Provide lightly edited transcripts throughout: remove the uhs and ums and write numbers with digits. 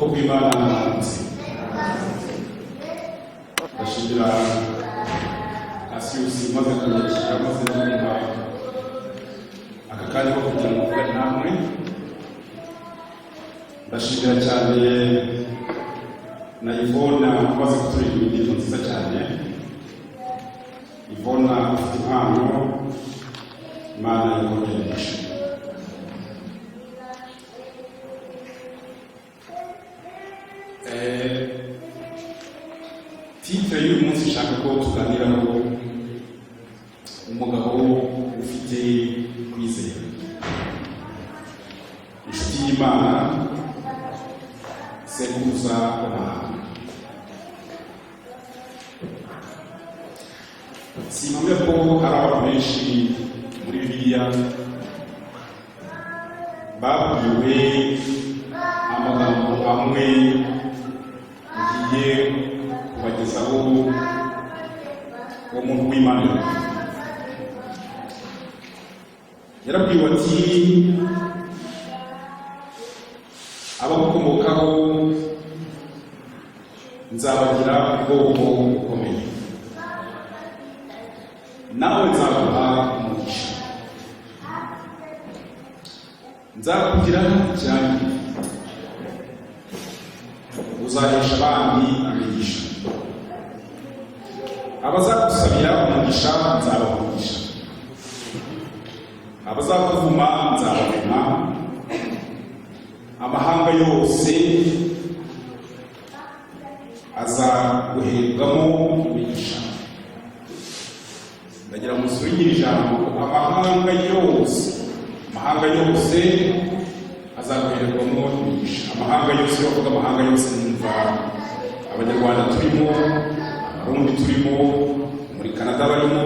Ubwoko bw'Imana, mwaramutse. Ndashimira Kasiyusi maze kunyakira, maze no kumpa aka kanya ko kugira ngo mvugane namwe. Ndashimira cyane na Ivona umaze kuturirimba indirimbo nziza cyane. Ivona ufite impano, Imana ikongere umugisha. Titre y'uyu munsi nshaka ko tuganiraho: umugabo ufite kwizera, inshuti y'Imana, sekuruza w'amahanga. Simpamya ko hari abantu benshi muri Bibiliya babwiwe amagambo amwe ngiye kubagezaho. Uwo muntu w'Imana yarabwiwe ati: "Abagukomokaho nzabagira ubwoko bukomeye, nawe nzaguha umugisha, nzakugira ikirangirire, uzahesha abandi imigisha, abazagusabira umugisha nzabaha umugisha, abazakuvuma nzabavuma, amahanga yose azaguherwamo imigisha." Ndagira ngo nsubire ijambo: amahanga yose, amahanga yose azaguhererwamo imigisha. Amahanga yose, iyo bavuga amahanga yose numva Abanyarwanda turimo, Abarundi turimo, muri Canada barimo,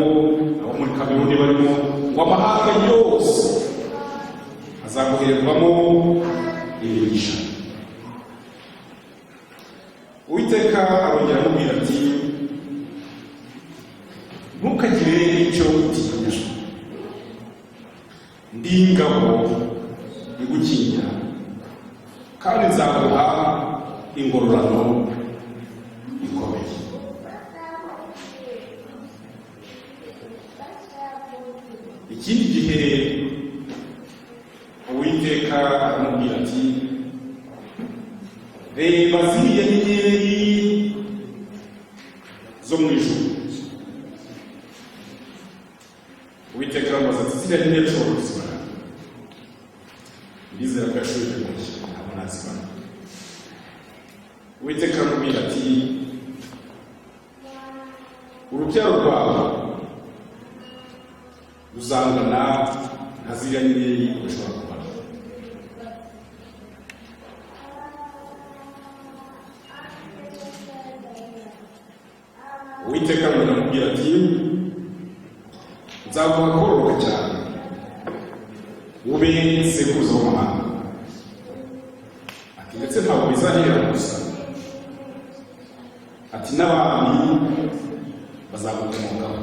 abo muri Kameruni barimo. Ngo amahanga yose azaguhererwamo imigisha. Uwiteka arongera amubwira ati: "Ntukagire icyo utinya, ndi ingabo igukingira, kandi nzaguha ingororano ikomeye." Ikindi gihe Uwiteka aramubwira ati: "Reba ziriya nyenyeri zo mu ijuru." Uwiteka aramubaza ati: "Ziriya nyenyeri ushobora kuzibara?" Ndizera ko yashubije ngo: "Ntabwo nazibara." Uwiteka aramubwira ati: "Urubyaro rwawe ruzangana nka ziriya nyenyeri udashobora kubara." Uwiteka aramubwira ati: "Nzaguha kororoka cyane, ube sekuruza w'amahanga." Ati: "Ndetse ntabwo bizahera gusa," ati, "n'abami bazagukomokaho."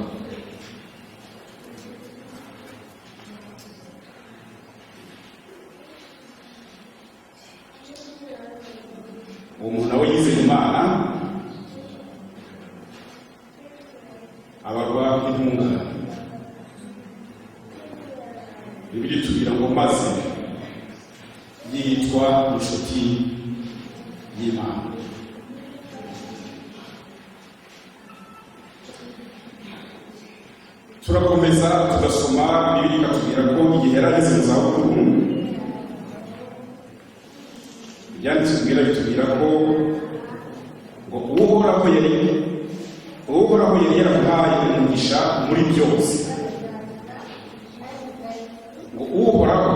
Uwo muntu nawe yizeye Imana, abarwa intungane. Bibiliya itubwira ngo maze yitwa inshuti y'Imana. Turakomeza tugasoma, Bibiliya ikatubwira ko igihe yari ageze mu zabukuru, Ibyanditswe bwira bitubwira ko ngo Uhoraho yari yaramuhaye umugisha muri byose. Ngo Uhoraho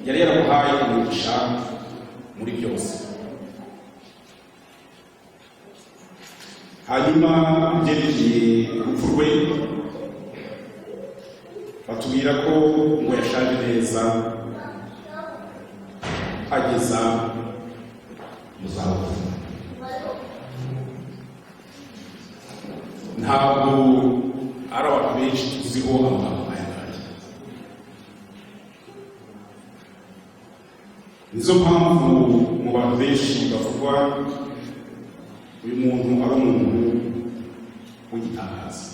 yari yaramuhaye umugisha muri byose. Hanyuma ibyerekeye urupfu rwe, batubwira ko ngo yashaje neza, ageza mu zabukuru. Ntabwo ari abantu benshi tuziho amagambo nk'aya ngaya. Nizo mpamvu mu bantu benshi bavugwa, uyu muntu ari umuntu w'igitangaza.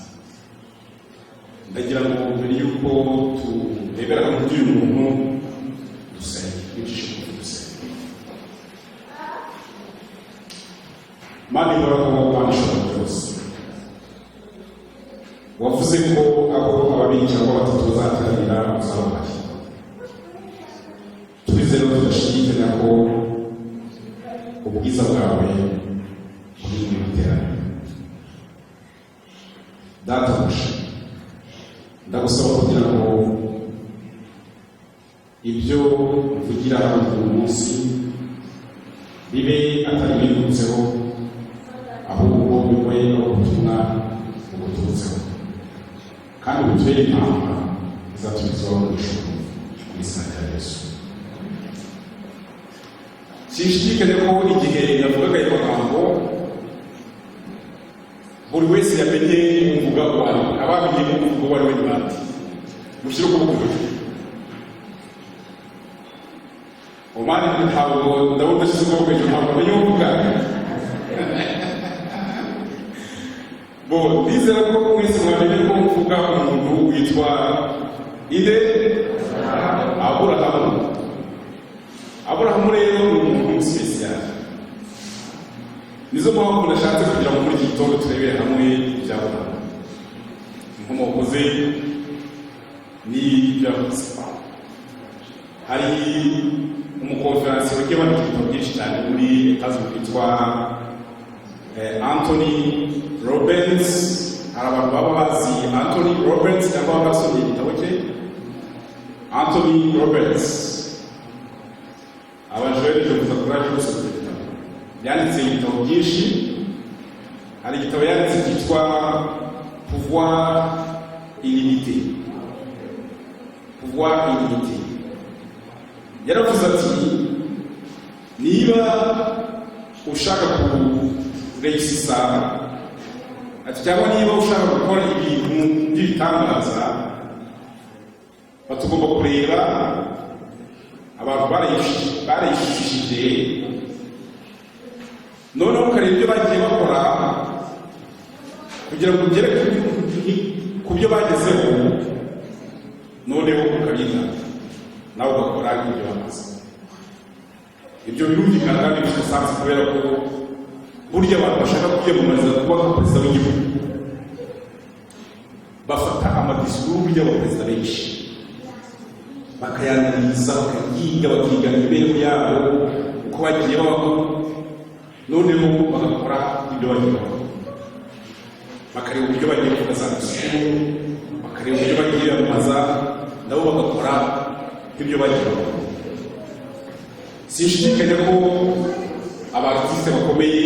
Ndagira ngo mbere y'uko turebera hamwe iby'uyu muntu, dusenge, twicishe bugufi, dusenge. Mana ihoraho, Mana ishobora byose, wavuze ko aho ababiri cyangwa batatu bazateranira uzaba uhari. Twizere ko tudashidikanya ko ubwiza bwawe buri mu iteraniro. Databuja, ndagusaba kugira ngo ibyo mvugira hano uyu munsi bibe atari ibirutseho, ahubwo bibe ari ubutumwa buguturutseho, kandi butubere impamba izatugezaho mu ijuru, mu izina rya Yesu. Sinshidikanya ko igihe navugaga ayo magambo, buri wese yamenye umvuga uwo ari we. Abamenye umvuga uwo ari we ni bande? Mushyire ukuboko hejuru. Omani, ntabwo ndabona udashyize ukuboko hejuru, ntabwo amenye umvuga. Bo ndizera ko mwese mwamenye ko mvuga umuntu witwa inde? Aburahamu. Aburahamu rero ni umuntu spécial. Nizo mpamvu nashatse kugira ngo muri iki gitondo turebere hamwe ibya Aburahamu, inkomoko ze n'ibyo yakoze. Hari umukonferansi wagiye wandika ibitabo byinshi cyane muri Etazi witwa Anthony Robbins. Hari abantu baba bazi Anthony Robbins cyangwa baba basomye igitabo cye? Anthony Robbins, abajene kuza kuraje gusoma ibyo bitabo. Yanditse ibitabo byinshi. Hari igitabo yanditse cyitwa Pouvoir illimité. Pouvoir illimité. Yaravuze ati: "Niba ushaka kuréussissa," ati, "cyangwa niba ushaka gukora ibintu by'ibitangaza, batugomba kureba abantu barayishushije, noneho ukareba ibyo bagiye bakora kugira ngo ugere ku byo bagezeho, noneho ukabyigana nawe ugakora ibyo bakoze." Ibyo birumvikana kandi bifite sens, kubera ko burya abantu bashaka kwiyamamariza kuba nka perezida w'igihugu bafata amadisikuru y'abaperezida benshi, bakayanaliza, bakayiga, bakiga imibereho yabo uko bagiye babaho, noneho bagakora ibyo bagiye bakora, bakareba uburyo bagiye bavuga za disikuru, bakareba uburyo bagiye biyamamaza, nabo bagakora nk'ibyo bagiye bakora. Sinshidikanya ko aba artiste bakomeye,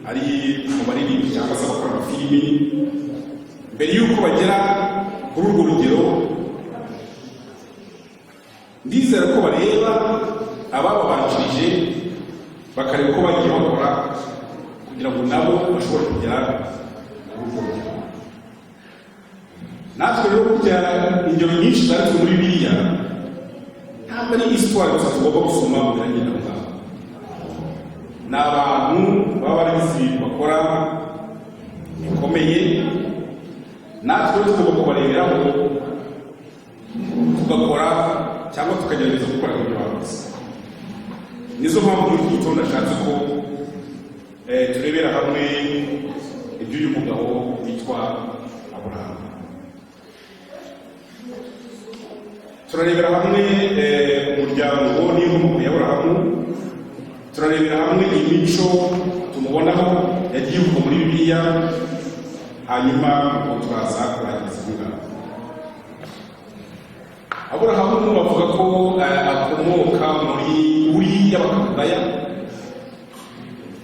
ari mu baririmbyi cyangwa se abakora amafilimi, mbere y'uko bagera kuri urwo rugero, ndizera ko bareba abababanjirije, bakareba uko bagiye bakora kugira ngo nabo bashobore kugera kuri urwo rugero. Natwe rero burya ingero nyinshi zanditswe muri Bibiliya ntabwo ari histoire gusa tugomba gusoma ngo birangire aho ngaho. Ni abantu baba baragize ibintu bakora bikomeye, natwe rero tugomba kubareberaho, tugakora cyangwa tukagerageza gukora ibyo bakoze. Nizo mpamvu muri iki gitondo nashatse ko turebera hamwe iby'uyu mugabo witwa Aburahamu. Turarebera hamwe umuryango n'inkomoko ya Aburahamu, turarebera hamwe imico tumubonaho yagiye ivugwa muri Bibiliya, hanyuma ubwo turaza kurangiza aho ngaho. Aburahamu bavuga ko akomoka muri Uri y'Abakaludaya.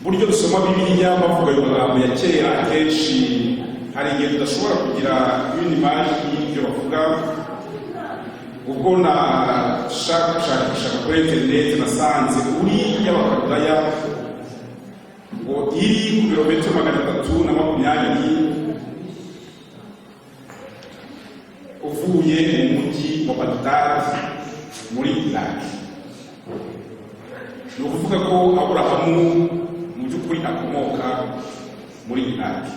Buryo dusoma Bibiliya bavuga ayo magambo ya kera, akenshi hari igihe tudashobora kugira une image y'ibyo bavuga. Ubwo nashakashaka kuri interineti, nasanze Uri y'Abakaludaya ngo iri ku birometero 320 uvuye mu mujyi wa Bagdad muri Iraq. Ni ukuvuga ko Aburahamu mu by'ukuri akomoka muri Iraki.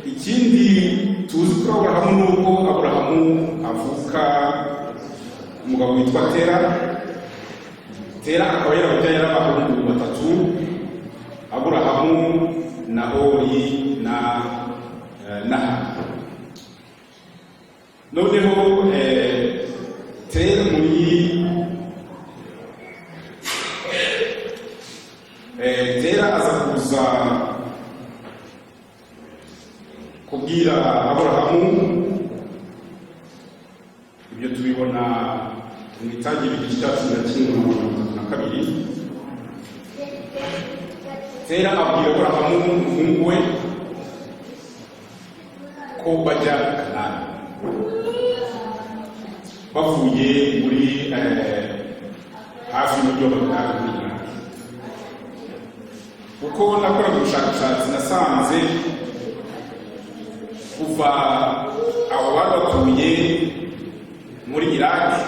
Ikindi tuzi kuri Aburahamu ni uko Aburahamu avuka umugabo witwa Tera. Tera akaba yarabyaye abahungu batatu: Aburahamu, Nahori na Naha. Noneho Tera muri Tera aza kuza kubwira Aburahamu. Ibyo tubibona mu Itangiriro igice cya 11 umurongo wa 32. Tera abwira Aburahamu umuhungu we ko bajya i Kanani bavuye muri hafi y'umujyi wa Bagdadi muri Iraki. Uko nakoraga ubushakashatsi, nasanze kuva aho bari batuye muri Iraki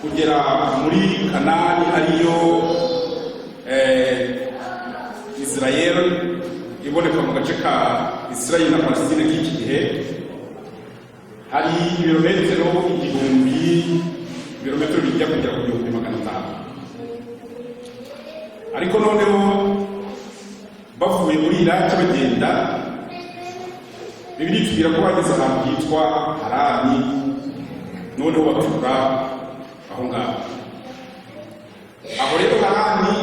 kugera muri Kanani, ariyo Israel iboneka mu gace ka Israel na Palestine k'iki gihe, hari ibirometero 1000, ibirometero bijya kugera ku 1500. Ariko noneho bavuye muri Iraki bagenda, Bibiliya itubwira ko bageze ahantu hitwa Harani, noneho batura aho ngaho. Aho rero Harani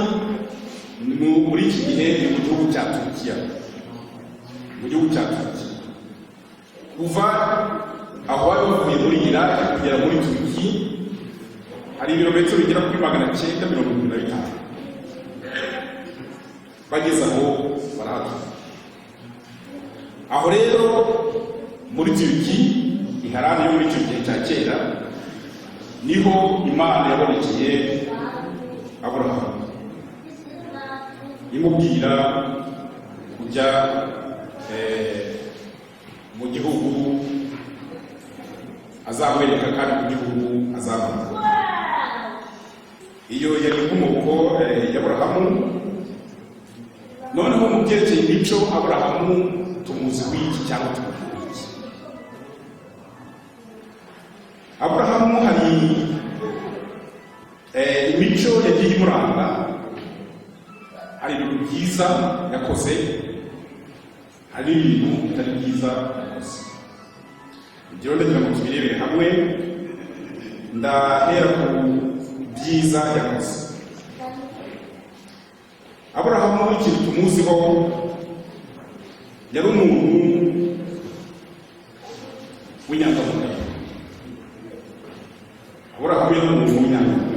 ni muri iki gihe ni mu gihugu cya Turukiya, mu gihugu cya Turukiya. Kuva aho bari bavuye muri Iraki kugera muri Turuki hari ibirometero bigera kuri 975. Bageze aho barahatura. Aho rero muri Turuki, i Harani yo muri icyo gihe cya kera, niho Imana yabonekeye Aburahamu imubwira kujya mu gihugu azamwereka, kandi ku gihugu azamuha. Iyo yari inkomoko y'Aburahamu. Noneho mu byerekeye imico, Aburahamu tumuzi w'iki cyangwa tumuzi w'iki? Aburahamu hari imico yagiye imuranga. Hari ibintu byiza yakoze, hari n'ibintu bitari byiza yakoze. Ibyo ndagira ngo tubirebere hamwe. Ndahera ku byiza yakoze. Aburahamu, ikintu tumuziho, yari umuntu w'inyangamugayo. Aburahamu yari umuntu w'inyangamugayo.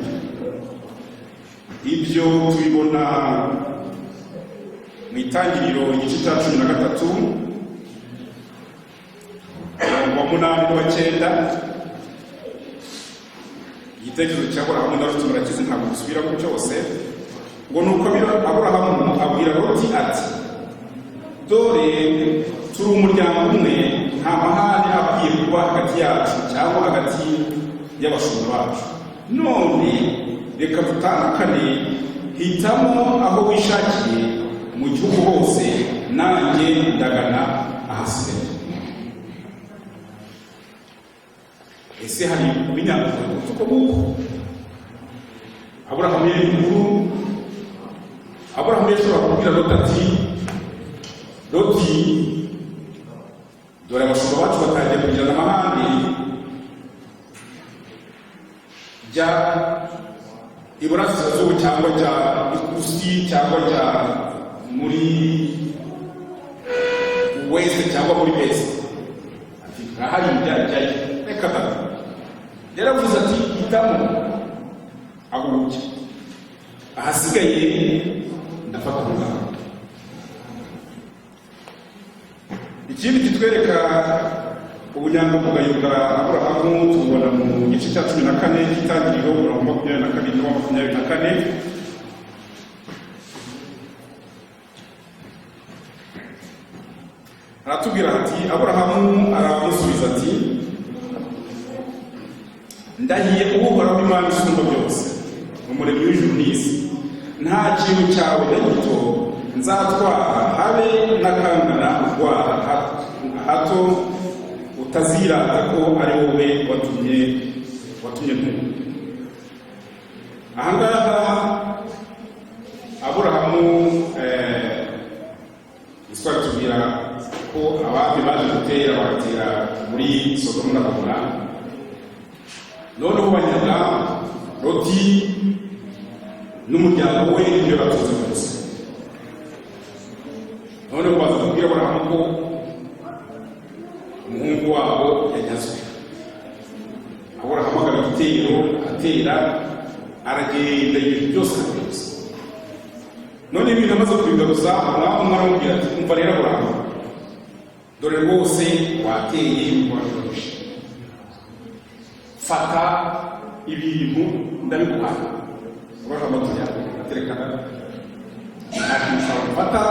Ibyo tubibona mu Itangiriro igice cya 13, umurongo wa 8 n'uwa 9. Igitekerezo cya Aburahamu na Loti murakizi, ntabwo dusubiramo cyose. Ngo nuko Aburahamu abwira Loti ati: "Dore turi umuryango umwe, nta mahane akwiye kuba hagati yacu cyangwa hagati y'abashumba bacu. None reka dutandukane. Hitamo aho wishakiye mu gihugu hose, nanjye ndagana ahasigaye." Ese hari ubinyangamugayo uko nguko? Aburahamu yari mukuru. Aburahamu yashobora kubwira Loti ati: "Loti, dore abashumba bacu batangiye kugirana amahane, jya iburasirazuba cyangwa jya ikusi cyangwa jya muri west cyangwa muri est." Ati: "Nkahari jyayo." Reka da, yaravuze ati: "Hitamo aho ujya, ahasigaye ndafata umugabo." Ikindi kitwereka ubunyangamugayo bwa Aburahamu tubona mu gice cya 14 cy'Itangiriro, umurongo 22 n'uwa 24. Aratubwira ati: Aburahamu aramusubiza ati: Ndahiye Uhoraho Imana isumba byose, Umuremyi w'ijuru n'isi, nta kintu cyawe na gito nzatwara, habe n'akangana urwara, hato utazirata ko ari wowe watumye ntunga." Ahangaha Aburahamu, iswari tubwira ko abami baje gutera, bagatera muri Sodomu na Gomora, noneho banyaga Loti n'umuryango we, ibyo batunze byose. Noneho baza kubwira Aburahamu ko umuhungu wabo yanyazwe. Aburahamu agaba igitero, atera, aragenda, ibintu byose arabigaruza. None ibintu amaze kubigaruza, umwami umwe aramubwira ati: "Umva rero Aburahamu, dore rwose wateye, wabigaruje, fata ibintu ndabiguhaye." Aburahamu ati: "Aterekana, nta kintu ushobora gufata,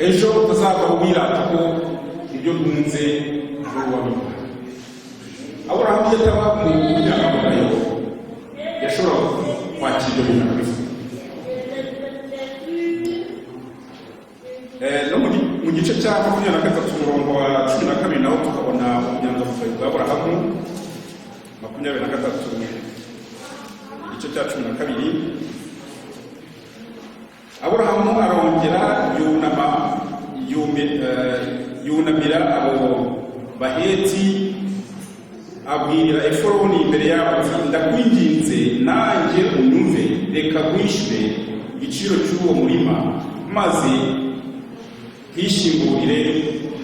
ejo utazava wirata ko ibyo ntunze ari wowe wabimpaye." Aburahamu iyo ataba mu bunyangamugayo, yashobora kwakira ibyo bintu akabifata. No mu gice cya 23, umurongo wa 12, naho tukabona ubunyangamugayo bwa Aburahamu. 23, igice cya 12: Aburahamu arongera yunama, yunamira abo Baheti, abwira Efuroni imbere yabo ati: "Ndakwinginze nanjye unyumve, reka wishyure igiciro cy'uwo murima, maze ntishyingurire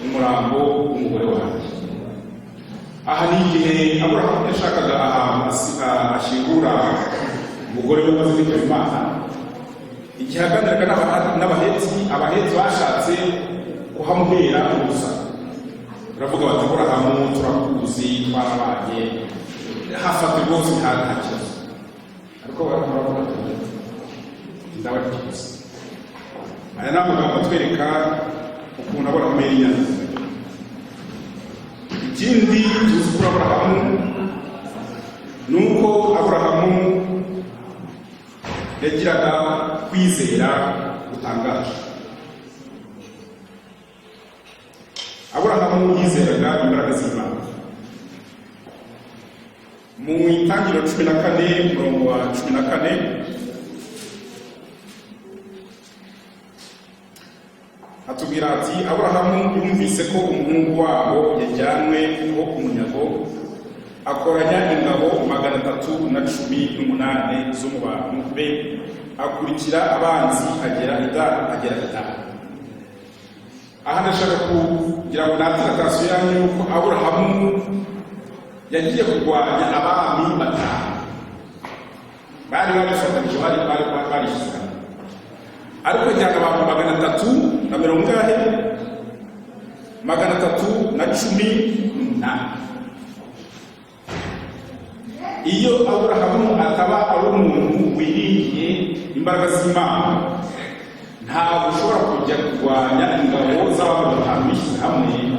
umurambo w'umugore wanjye." Aha ni igihe Aburahamu yashakaga ahantu ashyingura umugore we umaze kwitaba Imana. Igihe aganiraga n'Abaheti, Abaheti bashatse kuhamuhera ubusa, baravuga bati: "Aburahamu, turakuzi, twarabanye, hafate rwose, nta kibazo." Ariko baravuga ati: "Ndaba ikibazo." Aya ni amagambo atwereka ukuntu Aburahamu yari inyangamugayo. Ikindi tuzi kuri Aburahamu ni uko Aburahamu yagiraga kwizera gutangaje. Aburahamu yizeraga imbaraga z'Imana. Mu Itangiriro 14, umurongo wa 14, atubwira ati: "Aburahamu yumvise ko umuhungu wabo yajyanwe ho umunyago, akoranya ingabo 318 zo mu bantu be, akurikira abanzi agera agera i Dani." Aha ndashaka kugira ngo natire attention yanyu yuko Aburahamu yagiye kurwanya abami batanu bari barifatanyije, bari barishyize hamwe, ariko ajyana abantu magana atatu na mirongo ingahe? 318. Iyo Aburahamu ataba ari umuntu wiringiye imbaraga z'Imana, ntabwo ushobora kujya kurwanya ingabo z'abantu batanu bishyize hamwe,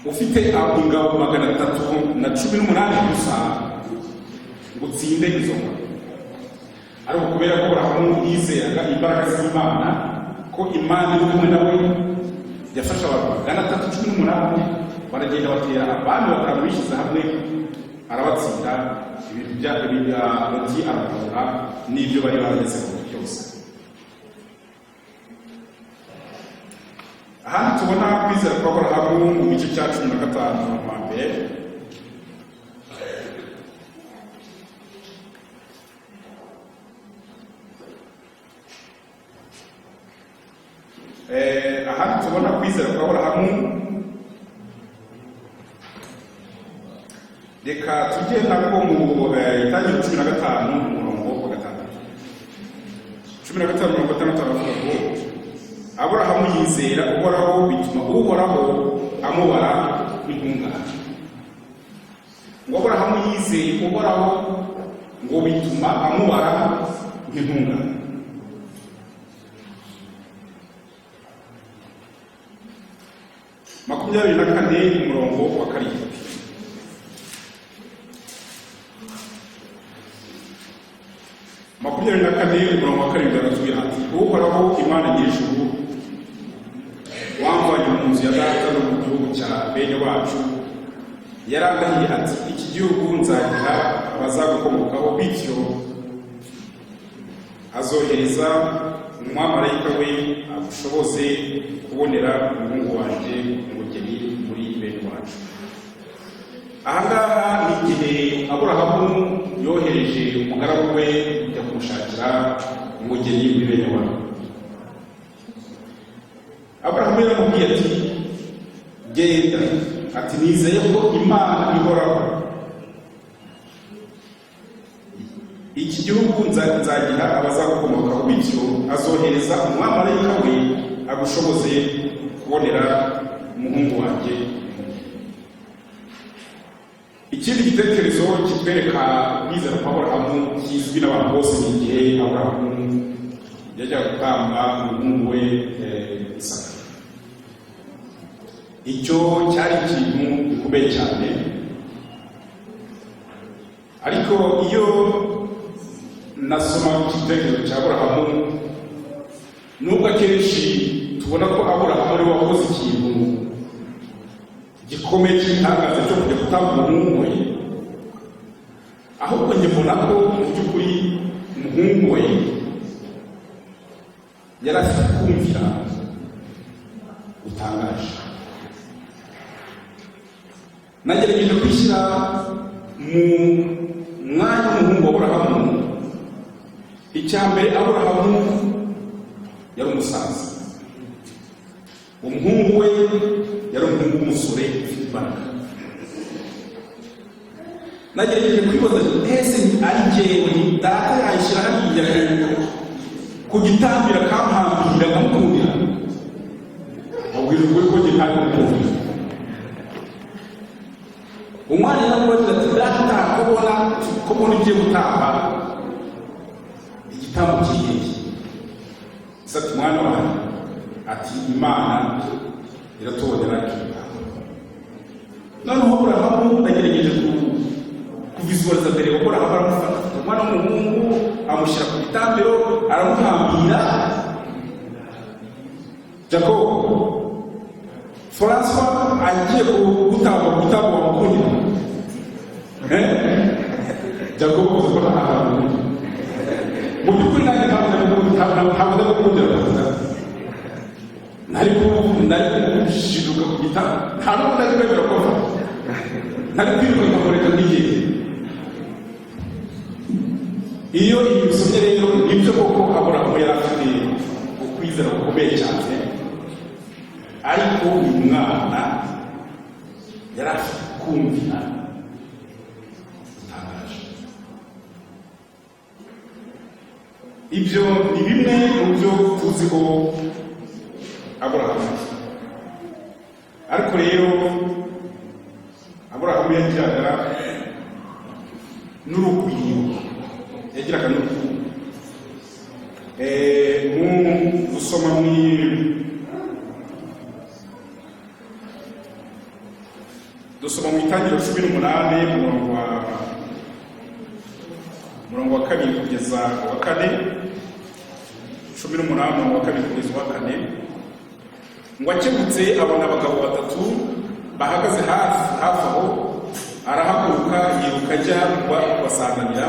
ufite ingabo 318 gusa, ngo utsinde izo ngabo. Ariko kubera ko Aburahamu yizeraga imbaraga z'Imana, ko Imana iri kumwe nawe, yafashe abantu 318, baragenda batera abami batanu bishyize hamwe, arabatsinda, ibintu bya Loti aramuhura n'ibyo bari baragezeho byose. Ahandi tubona kwizera kwa Aburahamu, mu gice cya 15, wa mbere. Ahandi tubona kwizera kwa Aburahamu, reka tujye nako mu Itangiriro 15, umurongo wa 6. 15, mirongo itandatu, aravuga ngo: "Aburahamu yizera Uhoraho, bituma Uhoraho amubara nk'intungane." Ngo Aburahamu yizeye Uhoraho, ngo bituma amubara nk'intungane. 24, umurongo wa 7. kane, umurongo wa 7, aratubwira ati: "Uhoraho Imana nyir'ijuru, wamvanye mu nzu ya data no mu gihugu cya bene wacu, yarandahiye ati: 'Iki gihugu nzagiha abazagukomokaho.' Bityo azohereza umumarayika we agushoboze kubonera umuhungu wanjye umugeni muri bene wacu." Ahangaha ni igihe Aburahamu yohereje umugaragu we kujya kumushakira umugeni muri bene wabo. Aburahamu yaramubwiye ati: "Genda." Ati: "Nizeye ko Imana ihoraho, iki gihugu nzagiha abazagukomokaho. Bityo azohereza umumarayika we agushoboze kubonera umuhungu wanjye." Ikindi gitekerezo kitwereka kwizera kwa Aburahamu kizwi n'abantu bose ni igihe Aburahamu yajyaga gutamba umuhungu we Isaka. Icyo cyari ikintu gikomeye cyane, ariko iyo nasoma igitekerezo cya Aburahamu, nubwo akenshi tubona ko Aburahamu ari we wakoze ikintu gikomeye cy'igitangaza cyo kujya gutamba umuhungu we, ahubwo njye mbona ko mu by'ukuri umuhungu we yari afite kumvira gutangaje. Nagerageje kwishyira mu mwanya w'umuhungu wa Aburahamu. Icya mbere, Aburahamu yari umusaza, umuhungu we yari umuhungu w'umusore ufite imbaraga. Nagerageje kwibaza: ese ari jyewe, data yayishyira hariya ku gitambiro akampambira nkamukundira? Mubwira ukuri ko njye ntari kumukundira. Umwana yaramubajije ati: "Data, ko mbona ugiye gutamba igitambo cy'igihe?" Se ati: "Mwana wanjye," ati, "Imana iratubonera igitambo." Noneho Aburahamu, ndagerageje kuvisualiza mbere, Aburahamu aramufata, afite umwana w'umuhungu, amushyira ku gitambiro, aramuhambira. Jacob Francois agiye gutamba ku gitambo, wamukundira? Jacob avuze ko nta hantu mu by'ukuri nanjye ntabwo ndagukundira, nari gushiduka ku gitanda, nta n'ubwo nari kwemera ko mfata, nari kwiruka nkamureka nk'igihe. Iyo ibi bisomye rero, nibyo koko Aburahamu yari afite ukwizera gukomeye cyane, ariko uyu mwana yari afite kumvira gutangaje. Ibyo ni bimwe mu byo tuziho Aburahamu. Ariko rero Aburahamu yagiraga n'urugwiro, yagiraga n'urukundo. Mu gusoma mu dusoma mu Itangiriro 18, umurongo wa 2 kugeza wa 4, 18, umurongo wa 2 kugeza uwa 4, ngo: "Akebutse abona abagabo batatu bahagaze hafi hafi aho, arahaguruka yiruka ajya kubasanganira,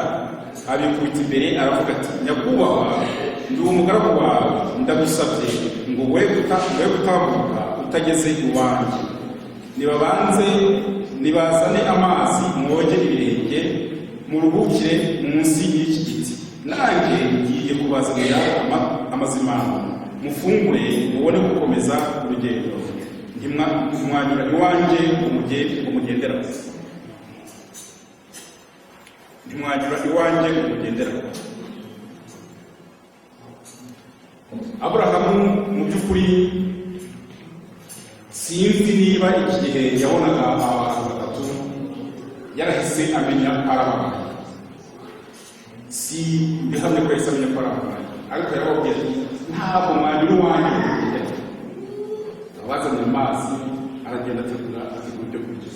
abikubita imbere, aravuga ati: 'Nyakubahwa, ndi umugaragu wawe, ndagusabye ngo we gutambuka utageze iwanjye. Nibabanze nibazane amazi mwoge ibirenge, muruhukire munsi y'iki giti. Nanjye ngiye kubazanira amazimano, mufungure, mubone gukomeza urugendo. Ntimwanyura iwanjye ngo mugendera, ntimwanyura iwanjye ngo mugendera." Aburahamu mu by'ukuri sinzi niba iki gihe yabonaga abantu batatu yarahise amenya ko ari ababaye. Si bihamye ko yahise amenya ko ari ababaye, ariko yarababwiye ati: "Ntabwo mwanyura iwanjye ngo mugendere." Abazaniye amazi, aragenda ategura ibyo kurya.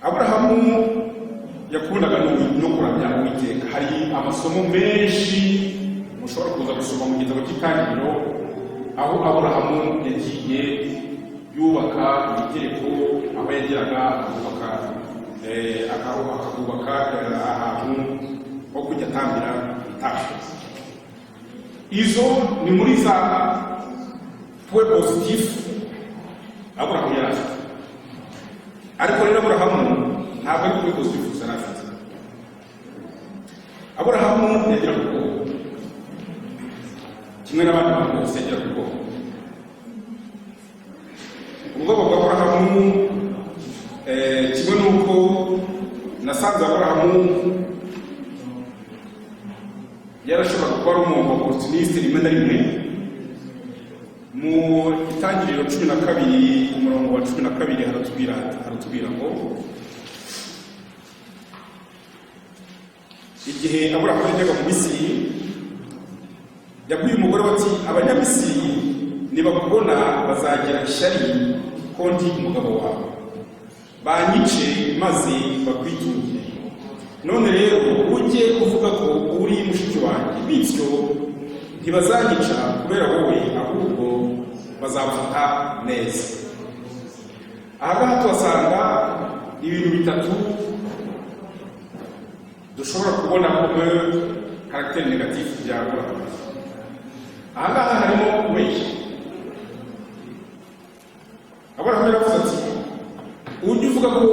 Aburahamu Yakundaga no kuramya Uwiteka. Hari amasomo menshi mushobora kuza gusoma mu gitabo cy'Itangiriro, aho Aburahamu yagiye yubaka ibitereko, aho yageraga akahubaka ahantu ho kujya atambira ibitambo. Izo ni muri za points positifs Aburahamu yari afite. Ariko rero Aburahamu ntabwo ari point positif gusa yari afite. Aburahamu yagiraga ubwoba kimwe n'abandi bantu bose. Yagiraga ubwoba. Ubwoba bwa Aburahamu, kimwe n'uko nasanze Aburahamu yarashoboraga kuba ari umuntu opportuniste rimwe na rimwe. Mu Itangiriro 12, umurongo wa 12, haratubwira ngo igihe Aburahamu yajyaga mu Misiri, yabwiye umugore we ati: "Abanyamisiri nibakubona bazagira ishyari ko ndi umugabo wawe, banyice maze bakwitungire. None rero ujye uvuga ko uri mushiki wanjye, bityo ntibazanyica kubera wowe, ahubwo bazamfata neza." Aha ngaha tuhasanga ibintu bitatu dushobora kubona comme caractère négatif bya Aburahamu. Aha ngaha harimo kubeshya. Aburahamu yaravuze ati: "Ujye uvuga ko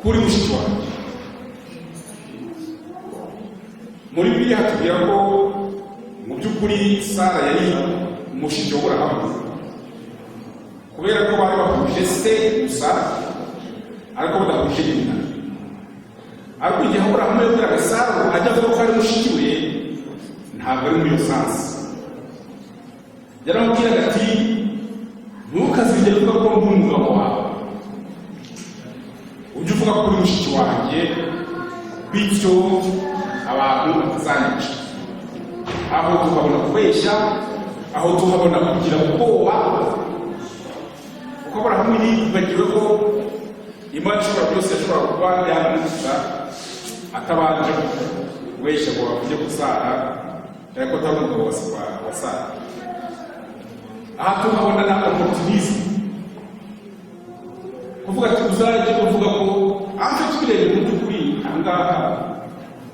kuri mushiki wanjye." Muri Bibiliya hatubwira ko mu by'ukuri Sara yari mushiki wa Aburahamu, kubera ko bari bahuje se gusa ariko badahuje nyina. Ariko igihe Aburahamu yabwiraga Sara ngo ajye avuga ko ari mushiki we, ntabwo ari muri iyo sens. Yaramubwiraga ati: "Ntukazigere uvuga ko ndi umugabo wawe, ujye uvuga ko uri mushiki wanjye, bityo abantu batazanyica." Aho tuhabona kubeshya, aho tuhabona kugira ubwoba, kuko Aburahamu yibagiwe ko Imana ishobora byose, yashobora kuba yamukiza atabanje kubeshya ngo bavuge ko Sara, ariko atari umugabo wa Sara. Aha tuhabona na opportunisme, kuvuga ati uzajye uvuga ko anze. Tubirebye mu by'ukuri, aha ngaha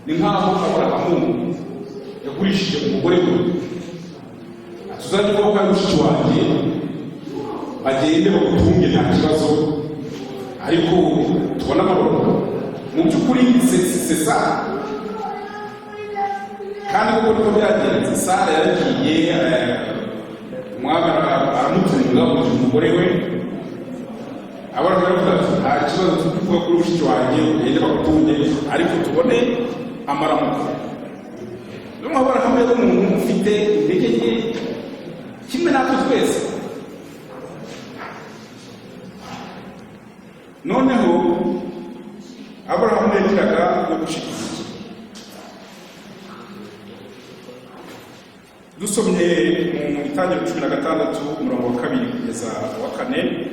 ni nk'aho Aburahamu yagurishije umugore we, ati: "Uzajya uvuga ko ari mushiki wanjye, bagende bagutunge nta kibazo, ariko tubone amahoro." Mu by'ukuri c'est ça. Kandi kuko niko byagenze, Sara yaragiye, umwami aramutunga umugore we. Aburahamu yaravuga ati: "Nta kibazo, tuvuga kuri mushiki wanjye, ugende bagutunge, ariko tubone amaramuko." Noneho Aburahamu yari umuntu ufite intege nke kimwe natwe twese. Noneho Aburahamu yagiraga no gucika intege. Dusomye mu Itangiriro 16, umurongo wa 2 kugeza wa 4,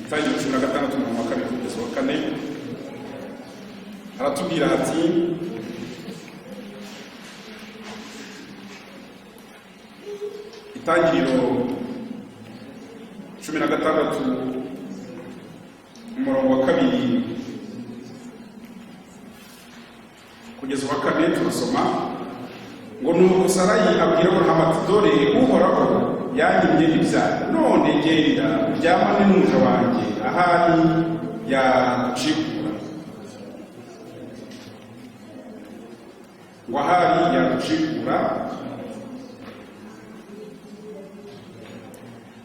Itangiriro 16, umurongo wa 2 kugeza wa 4, aratubwira ati: Itangiriro 16, umurongo wa 2 kugeza uwa 4, turasoma ngo: "Nuko Sarayi abwira Aburahamu ati: 'Dore Uhoraho yanyimye ibyaha. None genda uryamane n'umuja wanjye, ahari yagucikura.'" Ngo ahari yagucikura.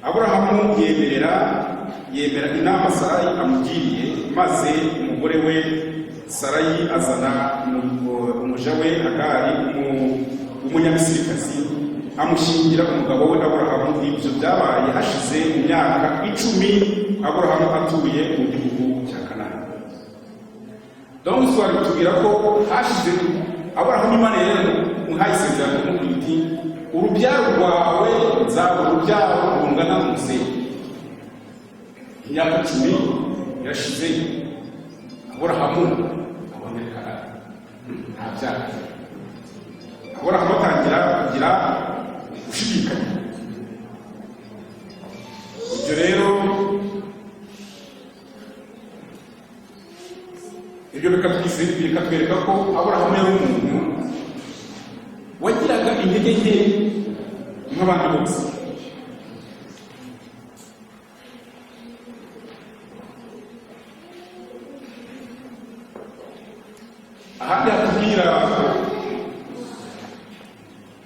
Aburahamu yemera inama Sarayi amugiriye, maze umugore we Sarayi azana umuja we Hagari w'Umunyamisirikazi, amushyingira umugabo we Aburahamu. Ibyo byabaye hashize imyaka 10 Aburahamu atuye mu gihugu cya Kanani. Donc histoire itubwira ko hashize Aburahamu, Imana rero muhaye isezerano, imubwira iti: "Urubyaro rwawe nzaba urubyaro rungana n'umusenyi." Imyaka 10 irashize, Aburahamu Nzabyara. Aburahamu atangira kugira gushidikanya. Ibyo rero, ibyo bikatwereka ko Aburahamu yari umuntu wagiraga intege nke nk'abandi bose. Ahandi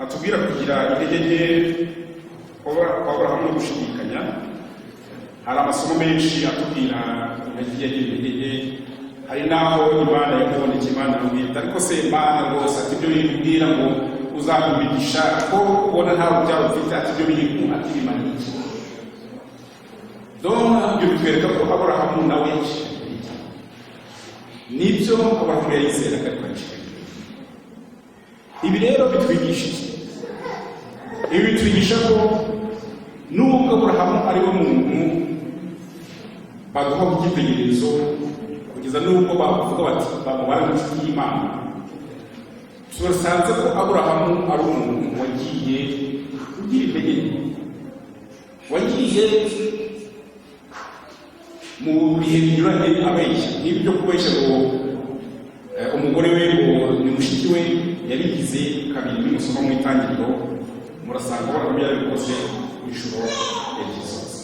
hatubwira kugira intege nke kwa Aburahamu no gushidikanya, hari amasomo menshi atubwira yagiye agira intege nke. Hari n'aho Imana yamubonekeye, Imana iramubwira, ariko se Imana rwose, ati ibyo bibwira ngo uzamubigisha ko ubona nta rubyaro ufite, ati ibyo bintu ati bimara iki? Donc ibyo bitwereka ko Aburahamu nawe yashidikanya. Nibyo, Aburahamu yayizeraga, ariko arashidikanya. Ibi rero bitwigisha iki? Ibi bitwigisha ko nubwo Aburahamu ari we muntu baduha icyitegererezo, kugeza n'ubwo bavuga bati bamubara nk'inshuti y'Imana, turasanze ko Aburahamu ari umuntu wagiye ugira intege nke, wagiye mu bihe binyuranye abeshya, nk'ibi byo kubeshya ngo umugore we ngo ni mushiki we, yabigize kabiri. Nimusoma mu Itangiriro murasanga Aburahamu yarabikoze inshuro ebyiri zose.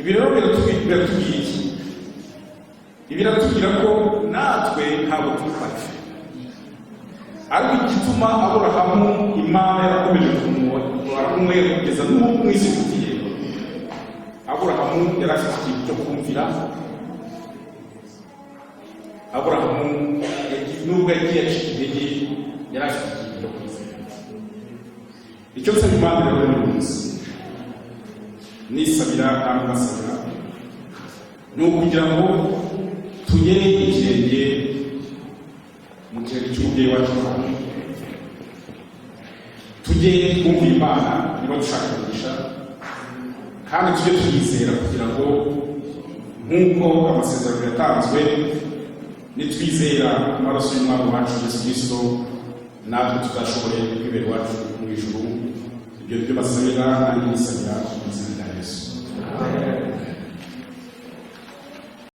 Ibi rero biratubwira iki? Ibi biratubwira ko natwe ntabwo turi parfait, ariko igituma Aburahamu Imana yarakomeje kumwe kugeza n'ubu mu isi ifitiye, Aburahamu yari afite ikintu cyo kumvira. Aburahamu nubwo yagiye acika intege, yari afite ikintu cyo kwizera. Icyo nsaba Imana rero buri munsi, nisabira kandi mbasabira, ni ukugira ngo tugere ikirenge mu kirenge cy'umubyeyi wacu Aburahamu, tujye twumvira Imana niba dushaka umugisha, kandi tujye tuyizera, kugira ngo nk'uko amasezerano yatanzwe, nitwizera amaraso y'Umwami wacu Yesu Kristo, natwe tuzashobore kwibera iwacu mu ijuru. Ibyo byo basabira, nanjye nisabira mu izina rya Yesu.